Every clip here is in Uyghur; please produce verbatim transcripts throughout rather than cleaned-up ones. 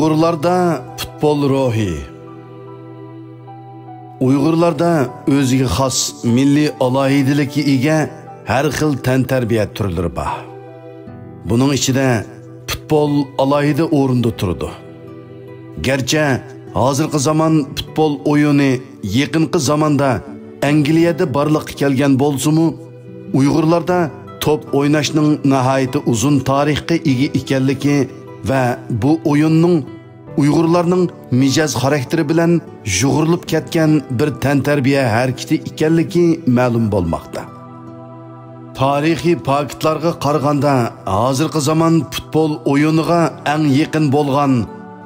ئۇيغۇرلاردا پۇتبول روھى. ئۇيغۇرلاردا ئۆزىگە خاس مىللىي ئالاھىدىلىككە ئىگە ھەر خىل تەنتەربىيە تۈرلىرى بار. بۇنىڭ ئىچىدە پۇتبول ئالاھىدە ئورۇندا تۇرىدۇ. گەرچە ھازىرقى زامان پۇتبول ئويۇنى يېقىنقى زاماندا ئەنگلىيەدە بارلىققا كەلگەن بولسىمۇ، ئۇيغۇرلاردا توپ ئويناشنىڭ ناھايىتى ئۇزۇن تارىخقا ئىگە ئىكەنلىكى ۋە بۇ ئويۇننىڭ ئۇيغۇرلارنىڭ مىجەز خاراكتېرى بىلەن يۇغۇرۇلۇپ كەتكەن بىر تەنتەربىيە ھەرىكىتى ئىكەنلىكى مەلۇم بولماقتا. تارىخىي پاكىتلارغا قارىغاندا، ھازىرقى زامان پۇتبول ئويۇنىغا ئەڭ يېقىن بولغان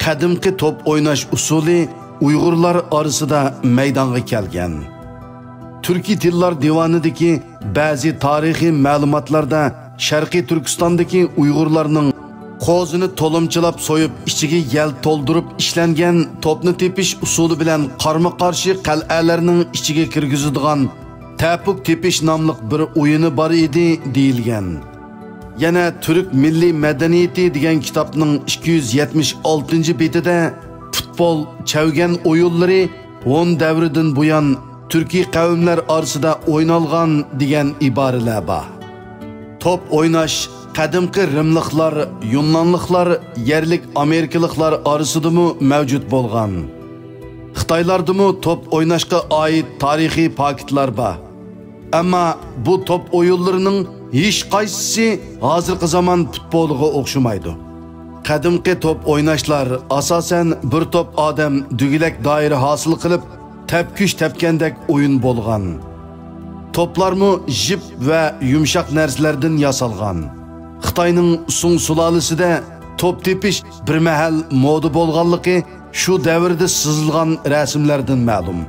قەدىمكى توپ ئويناش ئۇسۇلى ئۇيغۇرلار ئارىسىدا مەيدانغا كەلگەن. تۈركىي تىللار دىۋانىدىكى بەزى تارىخىي مەلۇماتلاردا شەرقىي تۈركىستاندىكى ئۇيغۇرلارنىڭ قوزىنى تولۇمچىلاپ سويۇپ، ئىچىگە يەل تولدۇرۇپ ئىشلەنگەن توپنى تېپىش ئۇسۇلى بىلەن قارمۇ-قارشى قەلئەلەرنىڭ ئىچىگە كىرگۈزىدىغان تەپۈك تېپىش ناملىق بىر ئويۇنى بار ئىدى، دېيىلگەن. يەنە تۈرك مىللىي مەدەنىيىتى دېگەن كىتابنىڭ ئىككى يۈز يەتمىش ئالتىنچى بېتىدە پۇتبول، چەۋگەن ئويۇنلىرى ھون دەۋرىدىن بۇيان تۈركىي قەۋملەر ئارىسىدا ئوينالغان دېگەن ئىبارىلەر بار. توپ ئويناش قەدىمكى رىملىقلار، يۇننانلىقلار، يەرلىك ئامېرىكىلىقلار ئارىسىدىمۇ مەۋجۇت بولغان. خىتايلاردىمۇ توپ ئويناشقا ئائىت تارىخىي پاكىتلار بار. ئەمما بۇ توپ ئويۇنلىرىنىڭ ھېچقايسىسى ھازىرقى زامان پۇتبولىغا ئوخشىمايدۇ. قەدىمكى توپ ئويناشلار ئاساسەن بىر توپ ئادەم دۈگىلەك دائىرە ھاسىل قىلىپ، تەپكۈش تەپكەندەك ئويۇن بولغان. توپلارمۇ جىپ ۋە يۇمشاق نەرسىلەردىن ياسالغان. خىتاينىڭ سۇڭ سۇلالىسىدە توپ تېپىش بىر مەھەل مودا بولغانلىقى شۇ دەۋردە سىزىلغان رەسىملەردىن مەلۇم.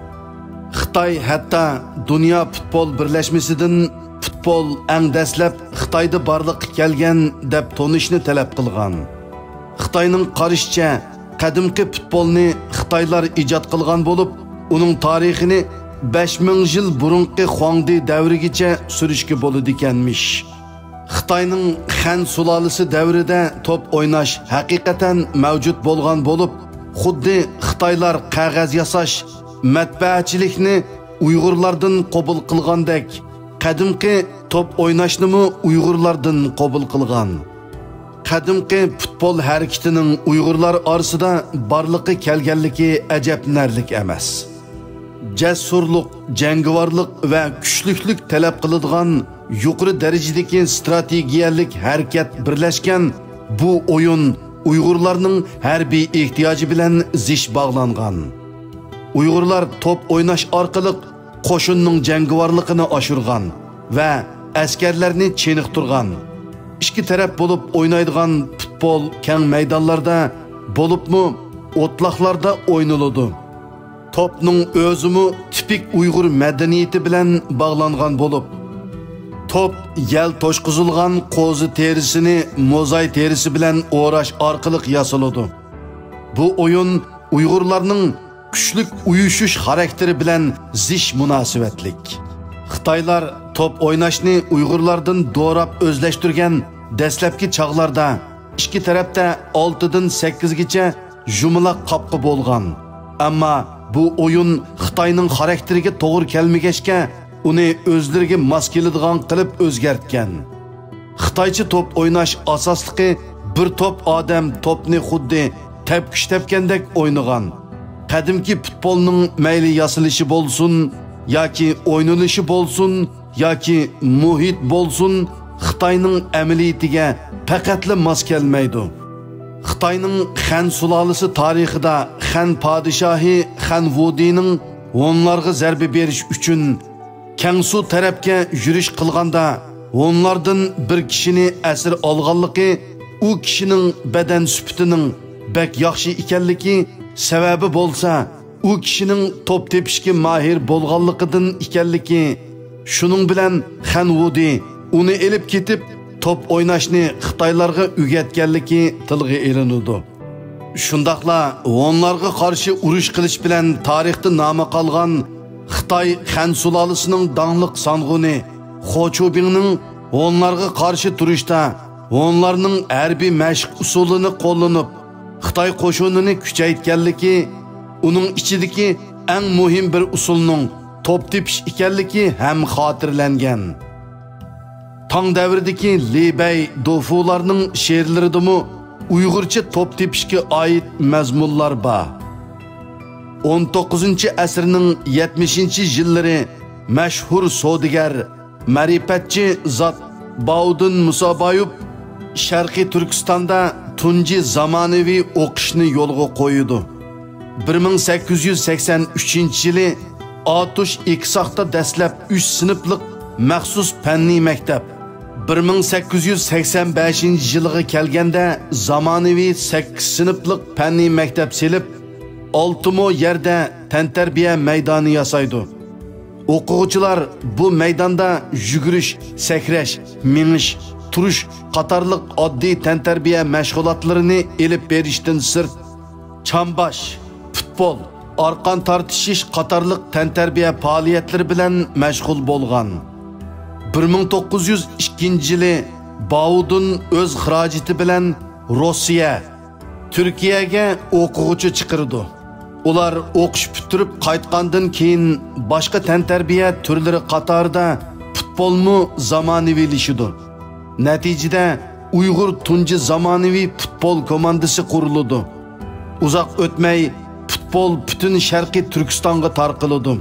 خىتاي ھەتتا دۇنيا پۇتبول بىرلەشمىسىدىن پۇتبول ئەڭ دەسلەپ خىتايدا بارلىققا كەلگەن دەپ تونۇشنى تەلەپ قىلغان. خىتاينىڭ قارىشىچە، قەدىمكى پۇتبولنى خىتايلار ئىجاد قىلغان بولۇپ، ئۇنىڭ تارىخىنى بەش مىڭ يىل بۇرۇنقى خۇاڭدى دەۋرىگىچە سۈرۈشكە بولىدىكەنمىش. خىتاينىڭ خەن سۇلالىسى دەۋرىدە توپ ئويناش ھەقىقەتەن مەۋجۇت بولغان بولۇپ، خۇددى خىتايلار قەغەز ياساش، مەتبەئەچىلىكنى ئۇيغۇرلاردىن قوبۇل قىلغاندەك، قەدىمكى توپ ئويناشنىمۇ ئۇيغۇرلاردىن قوبۇل قىلغان. قەدىمكى پۇتبول ھەرىكىتىنىڭ ئۇيغۇرلار ئارىسىدا بارلىققا كەلگەنلىكى ئەجەبلىنەرلىك ئەمەس. جەسۇرلۇق، جەڭگىۋارلىق ۋە كۈچلۈكلۈك تەلەپ قىلىدىغان يۇقىرى دەرىجىدىكى ستراتېگىيەلىك ھەرىكەت بىرلەشكەن بۇ ئويۇن ئۇيغۇرلارنىڭ ھەربىي ئېھتىياجى بىلەن زىچ باغلانغان. ئۇيغۇرلار توپ ئويناش ئارقىلىق قوشۇننىڭ جەڭگىۋارلىقىنى ئاشۇرغان ۋە ئەسكەرلەرنى چېنىقتۇرغان. ئىككى تەرەپ بولۇپ ئوينايدىغان پۇتبول كەڭ مەيدانلاردا، بولۇپمۇ ئوتلاقلاردا ئوينىلىدۇ. توپنىڭ ئۆزىمۇ تىپىك ئۇيغۇر مەدەنىيىتى بىلەن باغلانغان بولۇپ، توپ يەل توشقۇزۇلغان قوزا تېرىسىنى موزاي تېرىسى بىلەن ئوراش ئارقىلىق ياسىلىدۇ. بۇ ئويۇن ئۇيغۇرلارنىڭ كۈچلۈك ئۇيۇشۇش خاراكتېرى بىلەن زىچ مۇناسىۋەتلىك. خىتايلار توپ ئويناشنى ئۇيغۇرلاردىن دوراپ ئۆزلەشتۈرگەن دەسلەپكى چاغلاردا ئىككى تەرەپتە ئالتىدىن سەككىزگىچە يۇمىلاق قاپقا بولغان. ئەمما بۇ ئويۇن خىتاينىڭ خاراكتېرىگە توغرا كەلمىگەچكە، ئۇنى ئۆزلىرىگە ماس كېلىدىغان قىلىپ ئۆزگەرتكەن. خىتايچە توپ ئويناش ئاساسلىقى بىر توپ ئادەم توپنى خۇددى تەپكۈش تەپكەندەك ئوينىغان. قەدىمكى پۇتبولنىڭ مەيلى ياسىلىشى بولسۇن ياكى ئوينىلىشى بولسۇن، ياكى مۇھىت بولسۇن، خىتاينىڭ ئەمەلىيىتىگە پەقەتلا ماس كەلمەيدۇ. خىتاينىڭ خەن سۇلالىسى تارىخىدا خەن پادىشاھى خەن ۋۇدىنىڭ ھونلارغا زەربە بېرىش ئۈچۈن كەڭسۇ تەرەپكە يۈرۈش قىلغاندا، ھونلاردىن بىر كىشىنى ئەسىر ئالغانلىقى ئۇ كىشىنىڭ بەدەن سۈپىتىنىڭ بەك ياخشى ئىكەنلىكى، سەۋەبى بولسا ئۇ كىشىنىڭ توپ تېپىشكە ماھىر بولغانلىقىدىن ئىكەنلىكى، شۇنىڭ بىلەن خەن ۋۇدى ئۇنى ئېلىپ كېتىپ، توپ ئويناشنى خىتايلارغا ئۆگەتكەنلىكى تىلغا ئېلىنىدۇ. شۇنداقلا ھونلارغا قارشى ئۇرۇش قىلىش بىلەن تارىختا نامى قالغان خىتاي خەن سۇلالىسىنىڭ داڭلىق سانغۇنى خو چۇبىڭنىڭ ھونلارغا قارشى تۇرۇشتا ھونلارنىڭ ھەربىي مەشىق ئۇسۇلىنى قوللىنىپ، خىتاي قوشۇنىنى كۈچەيتكەنلىكى، ئۇنىڭ ئىچىدىكى ئەڭ مۇھىم بىر ئۇسۇلنىڭ توپ تېپىش ئىكەنلىكى ھەم خاتىرىلەنگەن. تاڭ دەۋرىدىكى لى بەي، دۇفۇلارنىڭ شېئىرلىرىدىمۇ ئۇيغۇرچە توپ تېپىشكە ئائىت مەزمۇنلار بار. ئون توققۇزىنچى ئەسىرنىڭ يەتمىشىنچى يىللىرى مەشھۇر سودىگەر، مەرىپەتچى زات باۋۇدۇن مۇسابايېۋ شەرقىي تۈركىستاندا تۇنجى زامانىۋى ئوقۇشنى يولغا قويىدۇ. بىر مىڭ سەككىز يۈز سەكسەن ئۈچىنچى يىلى ئاتۇش ئېكساقتا دەسلەپ ئۈچ سىنىپلىق مەخسۇس پەننىي مەكتەپ، بىر مىڭ سەككىز يۈز سەكسەن بەشىنچى يىلىغا كەلگەندە زامانىۋى سەككىز سىنىپلىق پەننىي مەكتەپ سېلىپ، ئالتە مو يەردە تەنتەربىيە مەيدانى ياسايدۇ. ئوقۇغۇچىلار بۇ مەيداندا يۈگۈرۈش، سەكرەش، مېڭىش، تۇرۇش قاتارلىق ئاددىي تەنتەربىيە مەشغۇلاتلىرىنى ئېلىپ بېرىشتىن سىرت، چامباش، پۇتبول، ئارقان تارتىشىش قاتارلىق تەنتەربىيە پائالىيەتلىرى بىلەن مەشغۇل بولغان. بىر مىڭ توققۇز يۈز ئىككىنچى يىلى باۋۇدۇن ئۆز خىراجىتى بىلەن روسىيە، تۈركىيەگە ئوقۇغۇچى چىقىرىدۇ. ئۇلار ئوقۇش پۈتتۈرۈپ قايتقاندىن كېيىن، باشقا تەنتەربىيە تۈرلىرى قاتارىدا پۇتبولمۇ زامانىۋىلىشىدۇ. نەتىجىدە، ئۇيغۇر تۇنجى زامانىۋى پۇتبول كوماندىسى قۇرۇلىدۇ. ئۇزاق ئۆتمەي، پۇتبول پۈتۈن شەرقىي تۈركىستانغا تارقىلىدۇ.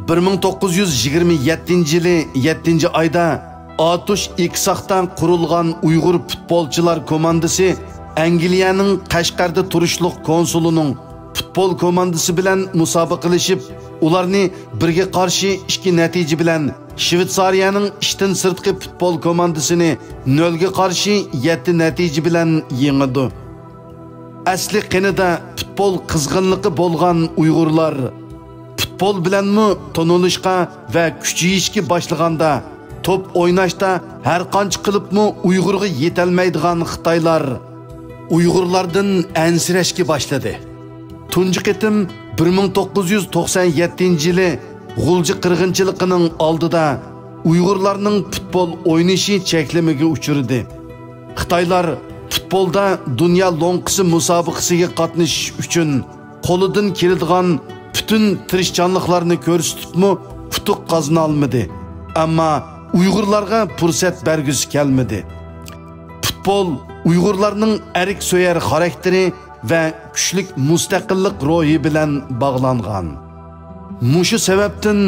بىر مىڭ توققۇز يۈز يىگىرمە يەتتىنچى يىلى يەتتىنچى ئايدا ئاتۇش ئېكساقتا قۇرۇلغان ئۇيغۇر پۇتبولچىلار كوماندىسى ئەنگلىيەنىڭ قەشقەردە تۇرۇشلۇق كونسۇلىنىڭ پۇتبول كوماندىسى بىلەن مۇسابىقىلىشىپ، ئۇلارنى بىرگە قارشى ئىككى نەتىجە بىلەن، شۋېتسارىيەنىڭ ئىشتىن سىرتقى پۇتبول كوماندىسىنى نۆلگە قارشى يەتتە نەتىجە بىلەن يېڭىدۇ. ئەسلى قېنىدا پۇتبول قىزغىنلىقى بولغان ئۇيغۇرلار پۇتبول بىلەنمۇ تونۇلۇشقا ۋە كۈچىيىشكە باشلىغاندا، توپ ئويناشتا ھەر قانچە قىلىپمۇ ئۇيغۇرغا يېتەلمەيدىغان خىتايلار ئۇيغۇرلاردىن ئەنسىرەشكە باشلىدى. تۇنجى قېتىم بىر مىڭ توققۇز يۈز توقسان يەتتىنچى يىلى غۇلجا قىرغىنچىلىقىنىڭ ئالدىدا ئۇيغۇرلارنىڭ پۇتبول ئوينىشى چەكلىمىگە ئۇچرىدى. خىتايلار پۇتبولدا دۇنيا لوڭقىسى مۇسابىقىسىگە قاتنىشىش ئۈچۈن قولىدىن كېلىدىغان پۈتۈن تىرىشچانلىقلارنى كۆرسىتىپمۇ ئۇتۇق قازىنالمىدى. ئەمما ئۇيغۇرلارغا پۇرسەت بەرگۈسى كەلمىدى. پۇتبول ئۇيغۇرلارنىڭ ئەركسۆيەر خاراكتېرى ۋە كۈچلۈك مۇستەقىللىق روھى بىلەن باغلانغان. مۇشۇ سەۋەبتىن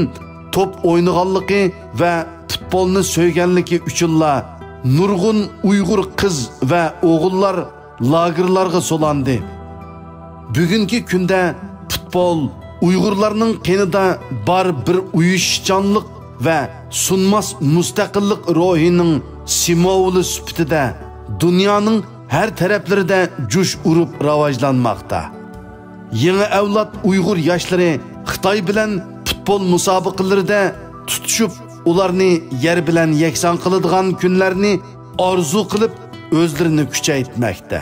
توپ ئوينىغانلىقى ۋە پۇتبولنى سۆيگەنلىكى ئۈچۈنلا نۇرغۇن ئۇيغۇر قىز ۋە ئوغۇللار لاگېرلارغا سولاندى. بۈگۈنكى كۈندە پۇتبول ئۇيغۇرلارنىڭ قېنىدا بار بىر ئۇيۇشۇشچانلىق ۋە سۇنماس مۇستەقىللىق روھىنىڭ سىمۋولى سۈپىتىدە دۇنيانىڭ ھەر تەرەپلىرىدە جۇش ئۇرۇپ راۋاجلانماقتا. يېڭى ئەۋلاد ئۇيغۇر ياشلىرى خىتاي بىلەن پۇتبول مۇسابىقىلىرىدە تۇتۇشۇپ، ئۇلارنى يەر بىلەن يەكسان قىلىدىغان كۈنلەرنى ئارزۇ قىلىپ، ئۆزلىرىنى كۈچەيتمەكتە.